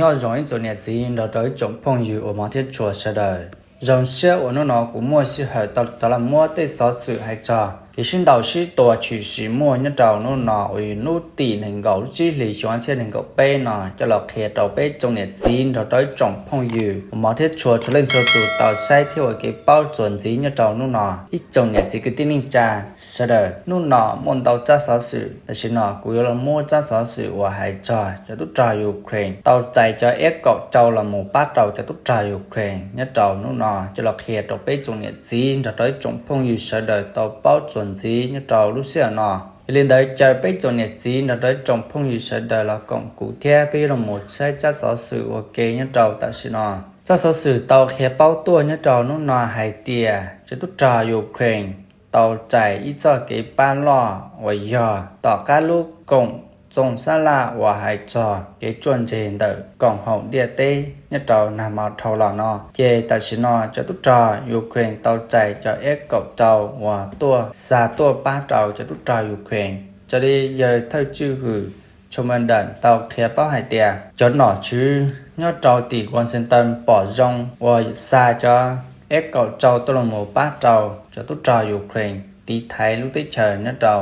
Nyob zoo ib tsoom niam txiv nrog rau ib tsoom phooj ywg uas hmov thiab tshua sawv daws. Zoo siab uas hnub no kuv muaj sij hawm tau los muab tej xov xwm hais txog kev sib ntaus sib tua tshwm sim muaj nyob rau hnub no uas yog hnub tim nees nkaum lub tsib hlis xyoo ob txhiab nees nkaum peb no coj los qhia rau peb tsoom niam txiv nrog rau ib tsoom phooj ywg uas hmov thiab tshua txhua leej txhua tus tau saib thiab ua kev paub txuas ntxiv nyob rau hnub no. Ib tsoom niam txiv kwv tij neej tsa sawv daws, hnub no muaj ntau tsab xov xwm, tam sim no kuv yuav los muab tsab xov xwm uas hais txog cov tub rog Ukraine tau txais cov F kaum rau los mus pab rau cov tub rog Ukraine nyob rau hnub no coj los qhia rau peb tsoom niam txiv nrog rau ib tsoom phooj ywg sawv daws tau paub txuas ntxiv nyob rau lub sij hawm no. Yog li ntawd caw peb tsoom niam txiv nrog rau ib tsoom phooj ywg sawv daws los koom kuv thiab peb yuav los mus saib tsab xov xwm ua ke nyob rau tam sim no. Tsab xov xwm tau qhia paub tuaj nyob rau hnub no hais tias cov tub rog Ukraine tau txais ib txoj kev pab loj uas yog tom qab lub koom txoos sab laj uas hais txog kev tsuaj ntseg ntawm koom haum ntiaj teb nyob rau nag hmo dhau los no, ces tam sim no cov tub rog Ukraine tau txais cov F kaum rau uas tuaj xa tuaj pab rau cov tub rog Ukraine. Raws li yawg thawj tswj hwm Truman tau qhia paub hais tias cov nom tswv nyob rau tim Washington pom zoo uas xa cov F kaum rau tuaj los mus pab rau cov tub rog Ukraine tiv thaiv lub teb chaws nyob rau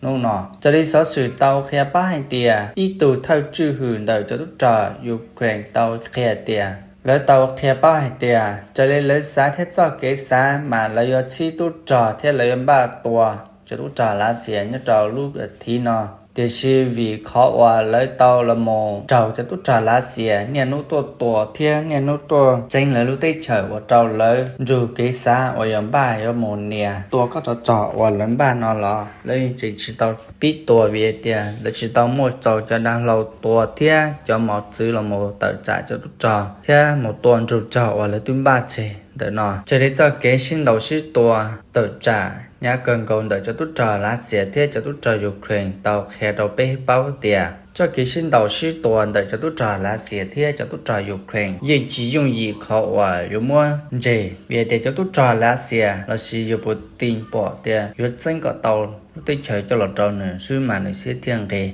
hnub no. Raws li xov xwm tau qhia paub hais tias ib tug thawj tswj hwm ntawm cov tub rog Ukraine tau qhia tias, lawv tau qhia paub hais tias raws li lawv xav thiab txoj kev xav mas lawv yuav txhib tub rog thiab lawv yuav npaj tua cov tub rog Lav Xias nyob rau lub thiv no. Tiam sis vim qhov uas lawv tau los mus raug cov tub rog Lav Xias niaj hnub tuaj tua thiab niaj hnub tuaj txeeb lawv lub teb chaws ua rau lawv nrug kev xav uas yog npaj yuav mus nias tua koj rov txog uas lawv npaj no los lawv yeej tseem tsis tau pib tua vim hais tias lawv tsis tau muaj txaus cov dav hlau tua thiab cov mos txwv los mus tawm tsam cov tub rog thiab mus tua nrug rog uas lawv twb npaj tseg ntawm no. Raws li txoj kev sib ntaus sib tua tawm tsam hnyav kawg nkaus ntawm cov tub rog Lav Xias thiab cov tub rog Ukraine tau qhia rau peb paub tias txoj kev sib ntaus sib tua ntawm cov tub rog Lav Xias thiab cov tub rog Ukraine yeej tsis yooj yim qhov uas yuav muab ntseg vim hais tias cov tub rog Lav Xias lossis yog Putin pom tias yuav txeeb kom tau lub teb chaws coj los rau nws xwb mas nws siab thiaj nqis.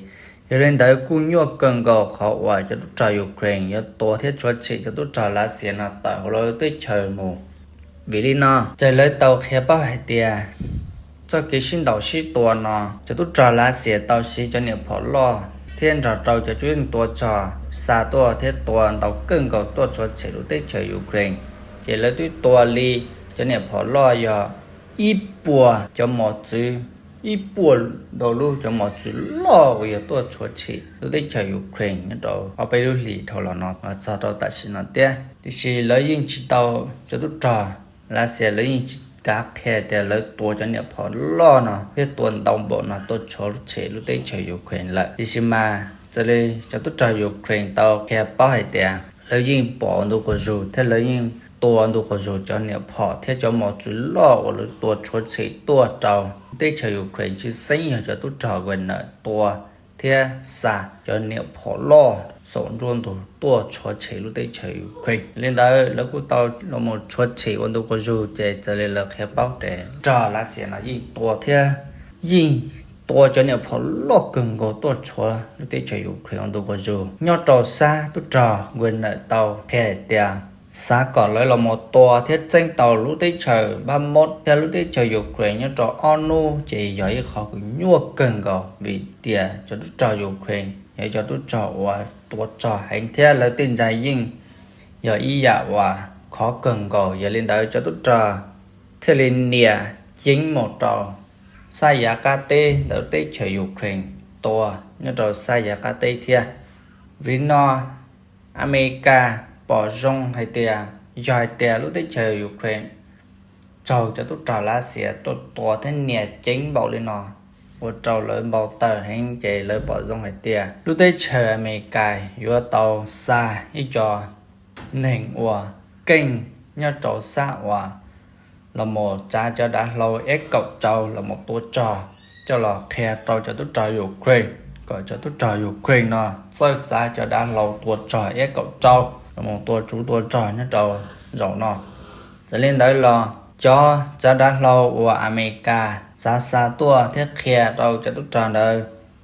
Yog li ntawd kuj nyuaj kawg nkaus qhov uas cov tub rog Ukraine yuav tua thiab tshuav tshem cov tub rog Lav Xias no tawm hauv lawv teb chaws mus. Vim li no ces lawv tau qhia paub hais tias txoj kev sib ntaus sib tua no cov tub rog Lav Xias tau siv cov niam phom loj thiab nrog rau cov tub yeej tua rog xa tuaj thiab tua ntau kawg nkaus tuaj tshuav tshem lub teb chaws Ukraine. Ces lawv twb tua li cov niam phom loj yog ib puas cov mos txwv, ib puas ntau lub cov mos txwv loj uas yog tuaj tshuav tshem lub teb chaws Ukraine nyob rau ob peb lub hlis dhau los no los txog rau tam sim no thiab. Tiam sis lawv yeej tsis tau, cov tub rog Lav Xias lawv yeej tsis kav qhia tias lawv tua cov niam phom loj no thiab tua ntau npaum no tuaj tshuav tshem lub teb chaws Ukraine lawm. Tiam sis mas raws li cov tub rog Ukraine tau qhia paub hais tias lawv yeej pom ntu quas zug thiab lawv yeej tua ntu quas zug cov niam phom thiab cov mos txwv loj uas lawv tua tshuav tshem tuaj rau teb chaws Ukraine, tshwj xeeb yog cov tub rog Wagner tua thiab xa cov niam phom loj saum nruab ntug tuaj tshuav tshem lub teb chaws Ukraine. Li ntawd lawv kuj tau los mus tshuav tshem ua ntu quas zug ces raws li lawv qhia paub ces rog Lav Xias no yeej tua thiab yeej tua cov niam phom loj kawg nkaus tuaj tshuav lub teb chaws Ukraine ua ntu quas zug. Nyob rau sab tub rog Wagner tau qhia hais tias xav kom lawv los mus tua thiab txeeb tau lub teb chaws Bakhmut thiab lub teb chaws Ukraine nyob rau ob hnub ces yog ib qhov uas nyuaj kawg nkaus vim tias cov tub rog Ukraine yog cov tub rog uas tua rog heev thiab lawv tej ntsa yeej yog ib yam uas khov kawg nkaus. Yog li ntawd cov tub rog thiaj li nias ceev mus rau sab yav qab teb ntawm teb chaws Ukraine tua nyob rau sab yav qab teb thiab. Vim no Amelikas pom zoo hais tias yog hais tias lub teb chaws Ukraine raug cov tub rog Lav Xias tuaj tua thiab nias ceev npaum li no ua rau lawv npau taws heev ces lawv pom zoo hais tias lub teb chaws Amelikas yuav tau xa ib co neeg uas keej nyob rau sab uas los mus tsav cov dav hlau F kaum rau los mus tua rog coj los qhia rau cov tub rog Ukraine kom cov tub rog Ukraine no txawj txav cov dav hlau tua rog F kaum rau los mus tua tsuv tua rog nyob rau zaum no. Txawm li ntawd los cov tsav dav hlau uas Amelikas txav xa tuaj thiab qhia rau cov tub rog ntawd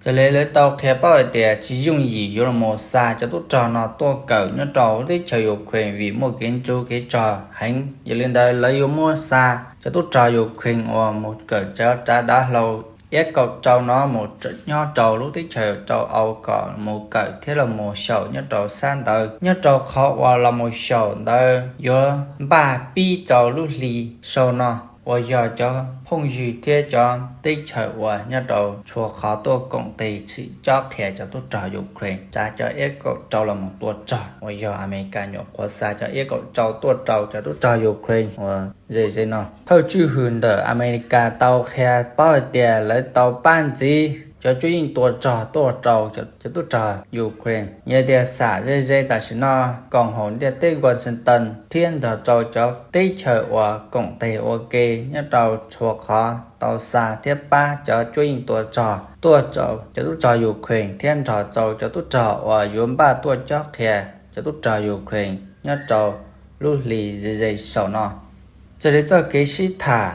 Raws li lawv tau qhia paub hais tias tsis yooj yim yuav los mus xa cov tub rog no tuaj kawm nyob rau teb chaws Ukraine vim muaj kev ntsuj kev tsog heev. Yog li ntawd lawv yuav muab xa cov tub rog Ukraine uas mus kawm txawv rov dav hlau iab kaum rau no mus nyob rau lub teb chaws Thaub Aus kom mus kawm thiab los mus xyaum nyob rau sab ntawd, nyob rau qhov uas los mus xyaum ntawd yuav npaj pib rau lub hli sau no uas yog cov phooj ywg thiab cov teb chaws uas nyob rau txhua qhov tuaj koom tes txhim cob qhia cov tub rog Ukraine tsav cov iab kaum rau los mus tua rog uas yog Amelikas nyuam qhuav xa cov iab kaum rau tuaj rau cov tub rog Ukraine uas ze ze no. Thawj tswj hwm ntawm Amelikas tau qhia paub hais tias lawv tau pab ntxiv cov cuab yeej tua rog tuaj rau cov tub rog Ukraine. Yog tias xam ze ze tam sim no koom haum ntiaj teb Washington thiab nrog rau cov teb chaws uas koom tes ua ke nyob rau txhua qhov tau xa thiab pab cov cuab yeej tua rog tuaj rau cov tub rog Ukraine thiab nrog rau cov tub rog uas yuav npaj tuaj cob qhia cov tub rog Ukraine nyob rau lub hli ze ze saum no. Raws li txoj kev sib tham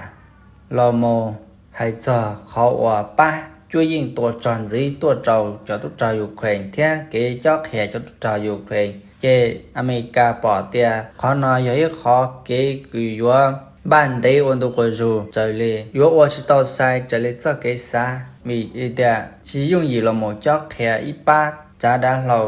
los mus hais txog qhov uas pab cuab yeej tua rog ntxiv tuaj rau cov tub rog Ukraine thiab kev cob qhia cov tub rog Ukraine, ces Amelikas pom tias qhov no yog ib qhov kev kws yuav npaj ntev ua ntu quas zug raws li yuav ua tsis tau sai raws li txoj kev xav vim tias tsis yooj yim los mus cob qhia ib pab tsav dav hlau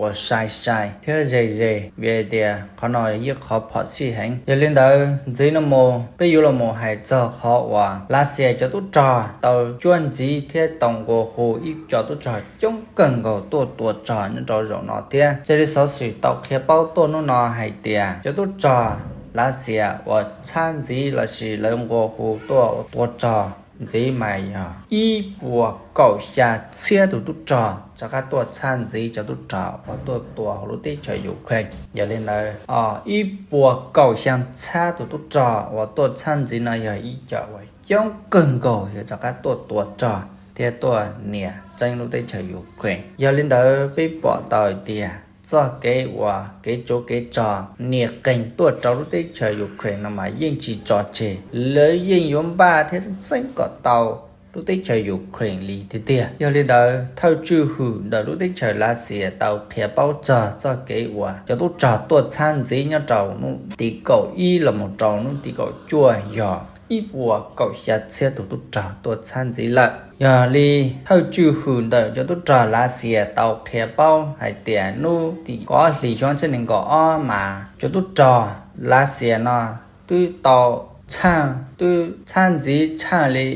uas sai sai thiab ze ze vim tias qhov no yog ib qhov phom sij heev. Yog li ntawd ntxiv no mus peb yuav los mus hais txog qhov uas Lav Xias cov tub rog tau cuab ntxiv thiab tau nqua hu ib co tub rog coob kawg nkaus tuaj tua rog nyob rau zaum no thiab. Raws li xov xwm tau qhia paub tuaj hnub no hais tias cov tub rog Lav Xias uas txhab ntxiv lossis lawv nqua hu tuaj tua rog ntxiv mas yog ib puas kaum xya txhiab tus tub rog rov qab tuaj txhab ntxiv cov tub rog uas tuaj tua hauv lub teb chaws Ukraine. Yog li ntawd ib puas kaum xya txhiab tus tub rog uas tuaj txhab ntxiv no yog ib co uas coob kawg nkaus yog rov qab tuaj tua rog thiab tuaj nias tseeb lub teb chaws Ukraine. Yog li ntawd peb pom tau tias txoj kev uas kev tsuav kev rog nias qees tuaj rau lub teb chaws Ukraine no mas yeej tsis tso tseg, lawv yeej yuav npaj thiab txeeb kom tau lub teb chaws Ukraine li tiag tiag. Yog li ntawd thawj tswj hwm ntawm lub teb chaws Lav Xias tau qhia paub txog txoj kev uas cov tub rog tuaj txhab ntxiv nyob rau hnub tim kaum ib los mus rau hnub tim kaum cuaj yog ib puas kaum xya txhiab tus tub rog tuaj txhab ntxiv lawm. Yog li thawj tswj hwm ntawm cov tub rog Lav Xias tau qhia paub hais tias hnub tim kaum ob hlis xyoo ob txhiab nees nkaum ob mas cov tub rog Lav Xias no twb tau txhaj, twb txhab ntxiv txhaj li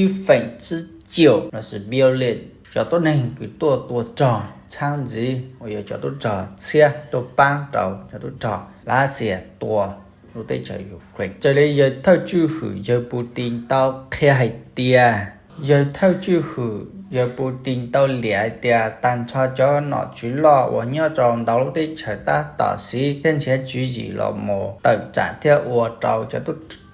ib feem tsib caum lossis billion cov tuab neeg kws tuaj tua rog txhab ntxiv uas yog cov tub rog txhiab tuaj pab rau cov tub rog Lav Xias tua lub teb chaws Ukraine. Raws li yawg thawj tswj hwm yawg Putin tau qhia hais tias, yawg thawj tswj hwm yawg Putin tau liam hais tias tag nrho cov nom tswv loj uas nyob rau ntau lub teb chaws tab tom siv thiab nrhiav tswv yim los mus tawm tsam thiab ua rau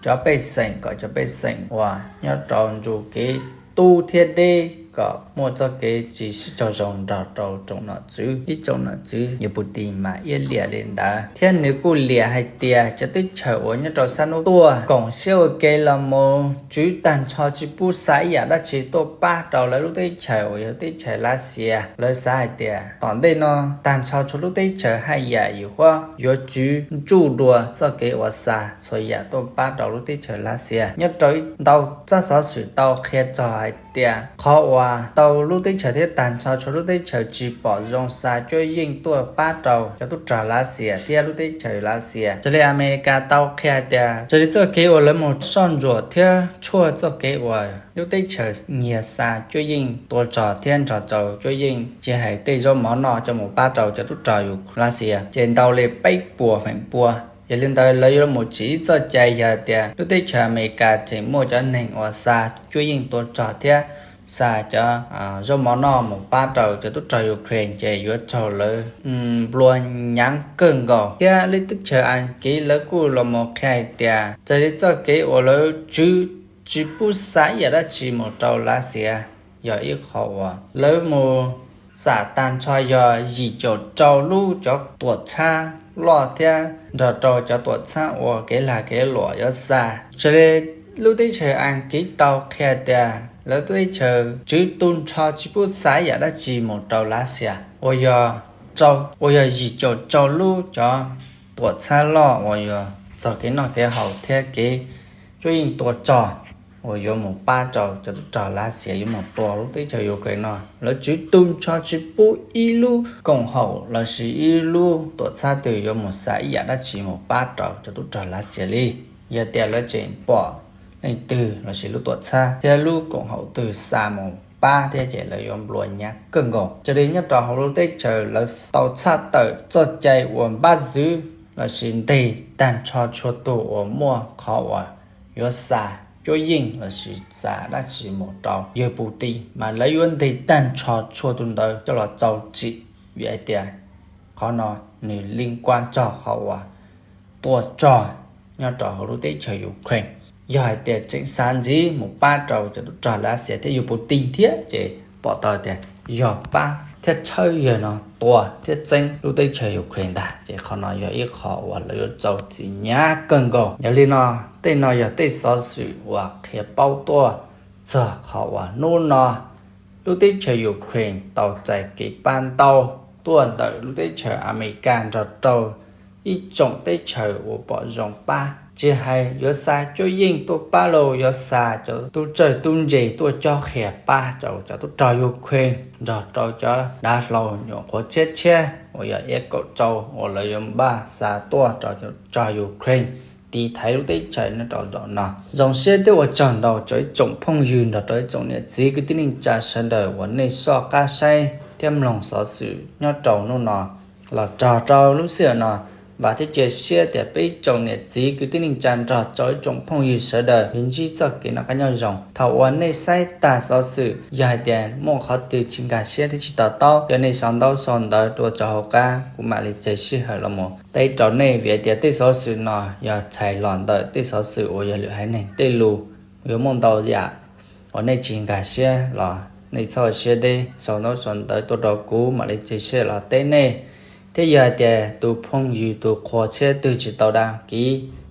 cov pej xeem kom cov pej xeem uas nyob rau ntu kev tub thiab deb kom muaj txoj kev tsis sib raug zoo nrog rau tsoom nom tswv. Ib tsoom nom tswv yawg Putin mas iab liam li ntawd thiab nws kuj liam hais tias cov teb chaws uas nyob rau sab hnub tuaj koom siab ua ke los mus tswv tag nrho tsis pub xa ib yam dab tsi tuaj pab rau lawv lub teb chaws uas yog teb chaws Lav Xias. Lawv xav hais tias tom ntej no tag nrho txhua lub teb chaws haj yam yuav tswv ntsuj dua txoj kev uas xa txhua yam tuaj pab rau lub teb chaws Lav Xias. Nyob rau ntau tsab xov xwm tau qhia txog hais tias qhov uas tau lub teb chaws thiab tag nrho txhua lub teb chaws tsis pom zoo xa cuab yeej tuaj pab rau cov tub rog Lav Xias thiab lub teb chaws Lav Xias. Raws li Amelikas tau qhia hais tias raws li txoj kev uas lawv mus soj ntsuam thiab tshuaj txoj kev uas lub teb chaws nyiag xa cuab yeej tua rog thiab nrog rau cuab yeej tsis hais tej zaub mov noj coj mus pab rau cov tub rog Lav Xias ces ntau li peb puas feem pua. Yog li ntawd lawv yuav mus tsim ib txoj cai yog tias lub teb chaws Amelikas tseem muaj cov neeg uas xa cuab yeej tua rog thiab xa cov zaub mov noj mus pab rau cov tub rog Ukraine ces yuav raug lawv nplua nyaav kawg nkaus. Thiab lub teb chaws Askiv lawv kuj los mus qhia hais tias raws li txoj kev uas lawv tswv tsis pub xa ib yam dab tsi mus rau Lav Xias yog ib qhov uas lawv mus xam tag nrho yog yim caum rau lub cov tuam txhab loj thiab nrog rau cov tuam txhab uas kev lag kev luam yuav xa. Raws li Lub teb chaws Askiv tau qhia tias lawv teb chaws tswv tu nrho tsis pub xa ib yam dab tsi mus rau Lav Xias, uas yog, uas yog yim caum rau lub cov tuam txhab loj uas yog txog kev noj kev haus thiab kev cuab yeej tua rog uas yuav mus pab rau cov tub rog Lav Xias yuav mus tua lub teb chaws Ukraine no. Lawv tswv tu nrho tsis pub ib lub koom haum lossis ib lub tuam txhab twg yuav mus xa ib yam dab tsi mus pab rau cov tub rog Lav Xias li. Yog tias lawv tseem pom leej twg lossis lub tuam txhab thiab lub koom haum twg xa mus pab thiab ces lawv yuav nplua nyab kawg nkaus. Raws li nyob rau hauv lub teb chaws lawv tau tshaj tawm txoj cai uas npab ntxwv lossis ntes tag nrho txhua tus uas muaj qhov uas yuav xa cuab yeej lossis xa dab tsi mus rau yawg Putin, mas lawv yuav ntes tag nrho txhua tus ntawd coj los txaus txim, vim hais tias qhov no nws li nkuaj txog qhov uas tua rog nyob rau hauv lub teb chaws Ukraine. Yog hais tias tseem xa ntxiv mus pab rau cov tub rog Lav Xias thiab yawg Putin thiab ces pom tau tias yog pab thiab tshawb yawg no tua thiab txeeb lub teb chaws Ukraine ntag, ces qhov no yog ib qho uas lawv yuav txaus txim hnyav kawg nkaus. Yog li no, tej no yog tej xov xwm uas qhia paub tuaj txog qhov uas hnub no lub teb chaws Ukraine tau txais kev pab ntau tuaj ntawm lub teb chaws Amelikas nrog rau ib tsoom teb chaws uas pom zoo pab, tsis hais yuav xa cuab yeej tuaj pab los yuav xa cov tub tsawg tub ntse tuaj cob qhia pab rau cov tub rog Ukraine nrog rau cov dav hlau nyuam qhuav tshiab tshiab uas yog F kaum rau uas lawv yuav npaj xa tuaj rau cov tub rog Ukraine tiv thaiv lub teb chaws nyob rau zaum no. Zoo siab thiab ua tsaug ntau rau ib tsoom phooj ywg nrog rau ib tsoom niam txiv kwv tij neej tsa sawv daws uas nej soj qab saib thiab mloog xov xwm nyob rau hnub no los txog rau lub sij hawm no. Vam thiab cia siab tias peb ib tsoom niam txiv kwv tij neej tsa nrog rau ib tsoom phooj ywg sawv daws yuav ntsib txoj kev noj qab nyob zoo. Thaum uas nej saib tag xov xwm, yog hais tias muaj qhov twg tsis nkag siab thiab tsis to taub, yog nej sau ntaub sau ntawv tuaj rau hauv qab, kuv mam li tseg sij hawm los mus teb rau nej, vim hais tias tej xov xwm no yog txhais los ntawm tej xov xwm uas yog lwm haiv neeg tej lus, yuav muaj ntau yam uas nej tsis nkag siab los nej txhob siab deb, sau ntaub sau ntawv tuaj rau kuv mam li tseg sij hawm los teb nej. Thiab yog hais tias tus phooj ywg tus qhua tshiab twg tsis tau đăng ký,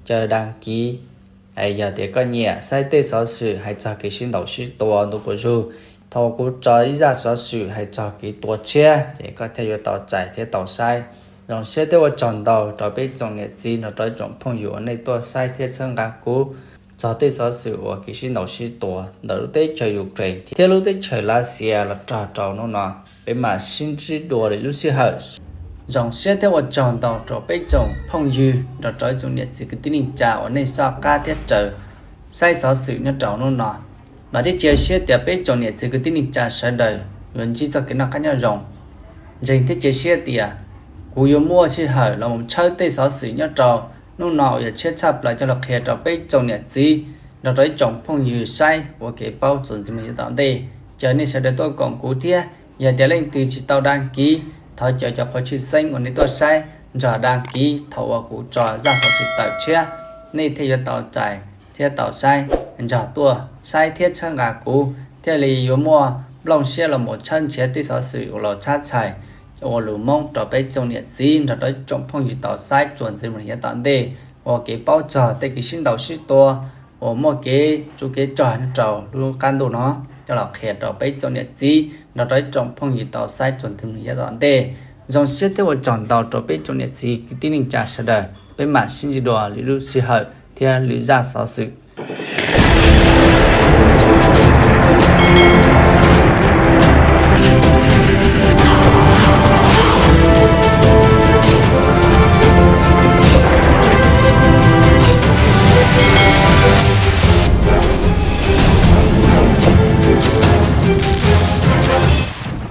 caw đăng ký. Yog tias koj nyiam saib tej xov xwm hais txog kev sib ntaus sib tua ntu zus, thaum kuv tso ib zaj xov xwm hais txog kev tua tshiab ces koj thiaj yuav tau txais thiab tau saib. Zoo siab thiab ua tsaug ntau rau peb tsoom niam txiv nrog rau ib tsoom phooj ywg uas nej tuaj saib thiab txhawb nqa kuv txog tej xov xwm uas kev sib ntaus sib tua ntawm lub teb chaws Ukraine thiab lub teb chaws Lav Xias los txog rau hnub no. Peb mam sib ntsib dua lwm lub sij hawm. Zoo siab thiab ua tsaug ntau rau peb tsoom phooj ywg nrog rau ib tsoom niam txiv kwv tij neej tsa uas nej soj qab thiab raws saib xov xwm nyob rau hnub no. Vam thiab cia siab tias peb tsoom niam txiv kwv tij neej tsa sawv daws yuav ntsib txoj kev noj qab nyob zoo. Ntseeg thiab cia siab tias kuv yuav muaj sij hawm los mus tshawb tej xov xwm nyob rau hnub no uas yog tshiab tshaj plaws coj los qhia rau peb tsoom niam txiv nrog rau ib tsoom phooj ywg saib ua kev paub txuas ntxiv mus yav tom ntej. Caw nej sawv daws tuaj koom kuv thiab. Yog tias leej twg tsis tau đăng ký, thov caw cov qhua tshwj xeeb uas nej tuaj saib nrog đăng ký thaum uas kuv tso zaj xov xwm tawm tshiab, nej thiaj yuav tau txais thiab tau saib, nrog tuaj saib thiab txhawb nqa kuv, thiaj li yuav muaj nplooj siab los mus tshawb nrhiav tej xov xwm uas los tshab txhais ua lus Hmoob rau peb tsoom niam txiv nrog rau ib tsoom phooj ywg tau saib txuas ntxiv mus yav tom ntej, ua kev paub txog tej kev sib ntaus sib tua uas muaj kev tsov kev rog nyob rau lub qab ntuj no coj los qhia rau peb tsoom niam txiv nrog rau ib tsoom phooj ywg tau saib txuas ntxiv mus yav tom ntej. Zoo siab thiab ua tsaug ntau rau peb tsoom niam txiv kwv tij neej tsa sawv daws. Peb mam sib ntsib dua lwm lub sij hawm thiab lwm zaj xov xwm.